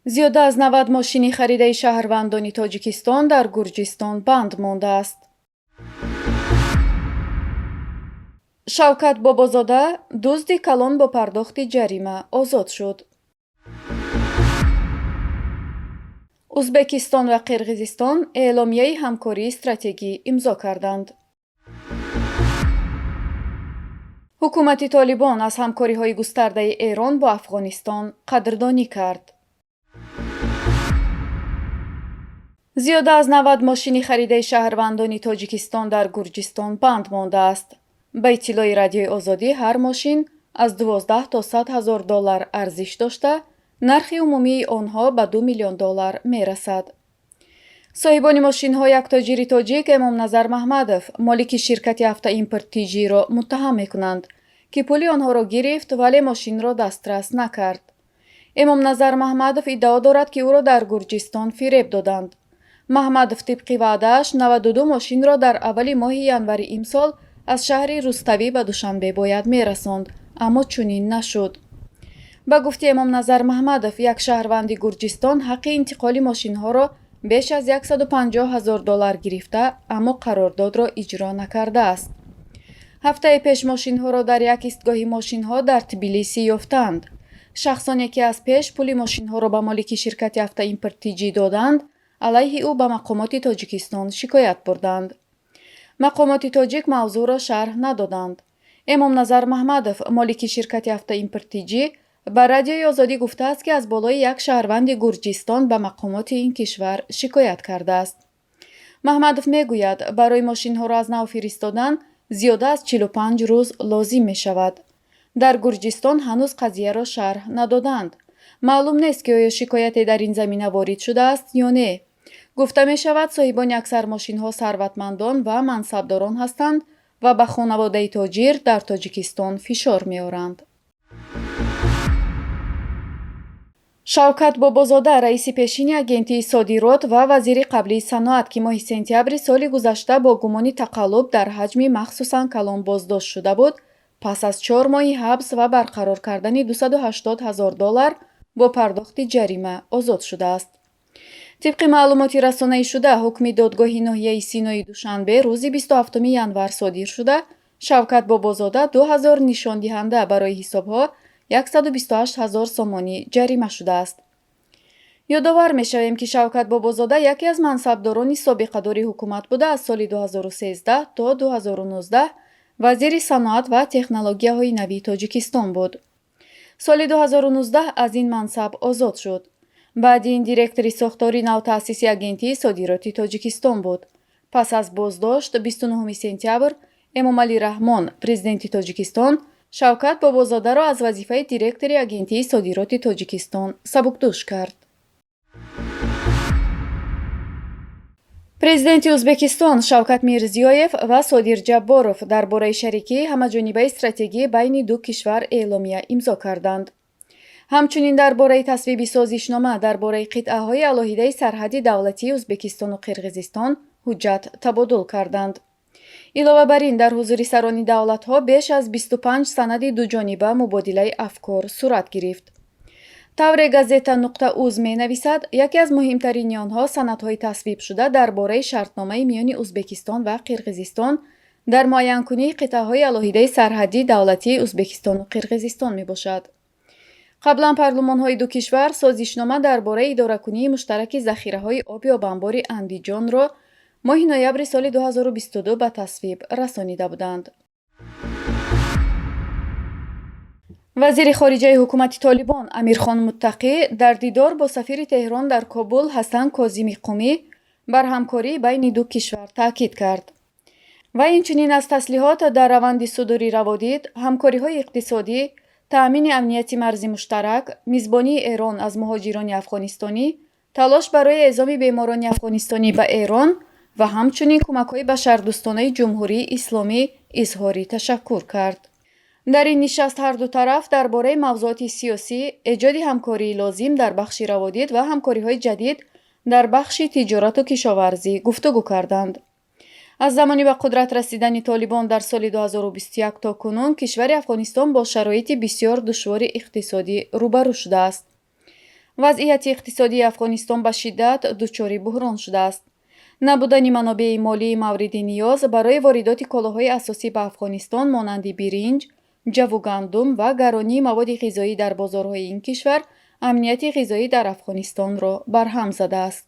Зиёда аз 90 мошини харидаи шаҳрвандони Тоҷикистон дар Гурҷистон банд мондааст. Шавкат Бобозода, дузди калон, бо пардохти ҷарима озод шуд. Узбекистон ва Қирғизистон эъломияи ҳамкории стратегӣ имзо карданд. Ҳукумати Толибон аз ҳамкориҳои густардаи Эрон бо Афғонистон қадрдонӣ кард. Зиёда аз 90 мошини харидаи шаҳрвандони Тоҷикистон дар Гурҷистон банд мондааст. Ба иттилои Радиои Озодӣ, ҳар мошин аз 12 то 100 ҳазор доллар арзиш дошта, нархи умумии онҳо ба 2 миллион доллар мерасад. Соҳибони мошинҳо як тоҷири тоҷик, Эмомназар Маҳмадов, молики ширкати Автоимпорт ТЖ-ро муттаҳам мекунанд, ки пули онҳоро гирифт, вале мошинро дастрас накард. Эмомназар Маҳмадов иддао дорад, ки ӯро дар Гурҷистон фиреб доданд. Маҳмадов тибқи ваъдааш 92 мошинро дар аввали моҳи январи имсол аз шаҳри Руставӣ ба Душанбе бояд мерасонд, аммо чунин нашуд. Ба гуфти Эмомназар Маҳмадов, як шаҳрванди Гурҷистон ҳаққи интиқоли мошинҳоро беш аз 150 ҳазор доллар гирифта, аммо қарордодро иҷро накардааст. Ҳафтаи пеш мошинҳоро дар як истгоҳи мошинҳо дар Тбилиси ёфтанд. Шахсоне ки аз пеш пули мошинҳоро ба молики ширкати Автоимпорт ТЖ доданд, алайҳи ӯ ба мақомоти Тоҷикистон шикоят бурданд. Мақомоти тоҷик мавзӯъро шарҳ надоданд. Эмомназар Маҳмадов, молики ширкати Автоимпорт ТЖ, ба Радиои Озодӣ гуфтааст, ки аз болои як шаҳрванди Гурҷистон ба мақомоти ин кишвар шикоят кардааст. Маҳмадов мегӯяд, барои мошинҳоро аз нав фиристодан зиёда аз 45 рӯз лозим мешавад. Дар Гурҷистон ҳанӯз қазияро шарҳ надоданд. Маълум нест, ки оё шикояте дар ин замина ворид шудааст ё не. Гуфта мешавад, соҳибони аксар мошинҳо сарватмандон ва мансабдорон ҳастанд ва ба хонаводаи тоҷир дар Тоҷикистон фишор меоранд. Шавкат Бобозода, раиси пешини Агентии содирот ва вазири қаблии саноат, ки моҳи сентябри соли гузашта бо гумони тақаллуб дар ҳаҷми махсусан калон боздошт шуда буд, пас аз 4 моҳи ҳабс ва барқарор кардани 280 ҳазор доллар бо пардохти ҷарима озод шудааст. Тибқи маълумоти расонаишуда, ҳукми додгоҳи ноҳияи Синои Душанбе рӯзи 27 январ содир шуда, Шавкат Бобозода 2000 нишондиҳанда барои ҳисобҳо 128 ҳазор сомонӣ ҷарима шудааст. Ёдовар мешавем, ки Шавкат Бобозода яке аз мансабдорони собиқадори ҳукумат буда, аз соли 2013 то 2019 вазири саноат ва технологияҳои нави Тоҷикистон буд. Соли 2019 аз ин мансаб озод шуд. Баъди ин директори сохтори навтаъсиси Агентии содироти Тоҷикистон буд. Пас аз боздошт 29 сентябр Эмомалӣ Раҳмон, президенти Тоҷикистон, Шавкат Бобозодаро аз вазифаи директори Агентии содироти Тоҷикистон сабукдӯш кард. Президенти Узбекистон Шавкат Мирзиёев ва Содир Ҷабборов дар бораи шарикии ҳамаҷонибаи стратегӣ байни ду кишвар эъломия имзо карданд. Ҳамчунин дар бораи тасвиби созишнома дар бораи қитъаҳои алоҳидаи сарҳади давлатии Узбекистону Қирғизистон ҳуҷҷат табодул карданд. Илова бар ин, дар ҳузури сарони давлатҳо беш аз 25 санади дуҷониба мубодилаи афкор сурат гирифт. Тавре газета нуқта уз менависад, яке аз муҳимтарини онҳо санадҳои тасвибшуда дар бораи шартномаи миёни Узбекистон ва Қирғизистон дар муайянкунии қитъаҳои алоҳидаи сарҳадии давлатии Узбекистону Қирғизистон мебошад. Қаблан парлумонҳои ду кишвар созишнома дар бораи идоракунии муштараки захираҳои оби обанбори Андиҷонро моҳи ноябри соли 2022 ба тасвиб расонида буданд. Вазири хориҷаи ҳукумати Толибон Амирхон Муттақӣ дар дидор бо сафири Теҳрон дар Кобул Ҳасан Козими Қумӣ бар ҳамкории байни ду кишвар таъкид кард. Ва инчунин аз таслиҳот дар раванди судури раводид, ҳамкориҳои иқтисодӣ, таъмини амнияти марзи муштарак, мизбонии Эрон аз муҳоҷирони афғонистонӣ, талош барои эъзоми беморони афғонистонӣ ба Эрон ва ҳамчунин кӯмакҳои башардӯстонаи Ҷумҳурии Исломӣ изҳори ташаккур кард. Дар ин нишаст ҳарду тараф дар бораи мавзӯоти сиёсӣ, эҷоди ҳамкории лозим дар бахши раводид ва ҳамкориҳои ҷадид дар бахши тиҷорату кишоварзӣ гуфтугӯ карданд. Аз замони ба қудрат расидани Толибон дар соли 2021 то кунун кишвари Афғонистон бо шароити бисёр душвори иқтисодӣ рӯбарӯ шудааст. Вазъияти иқтисодии Афғонистон ба шиддат дучори буҳрон шудааст. Набудани манобеи молии мавриди ниёз барои воридоти колоҳои асосӣ ба Афғонистон, монанди биринҷ, ҷаву гандум, ва гаронии маводи ғизоӣ дар бозорҳои ин кишвар амнияти ғизоӣ дар Афғонистонро барҳам задааст.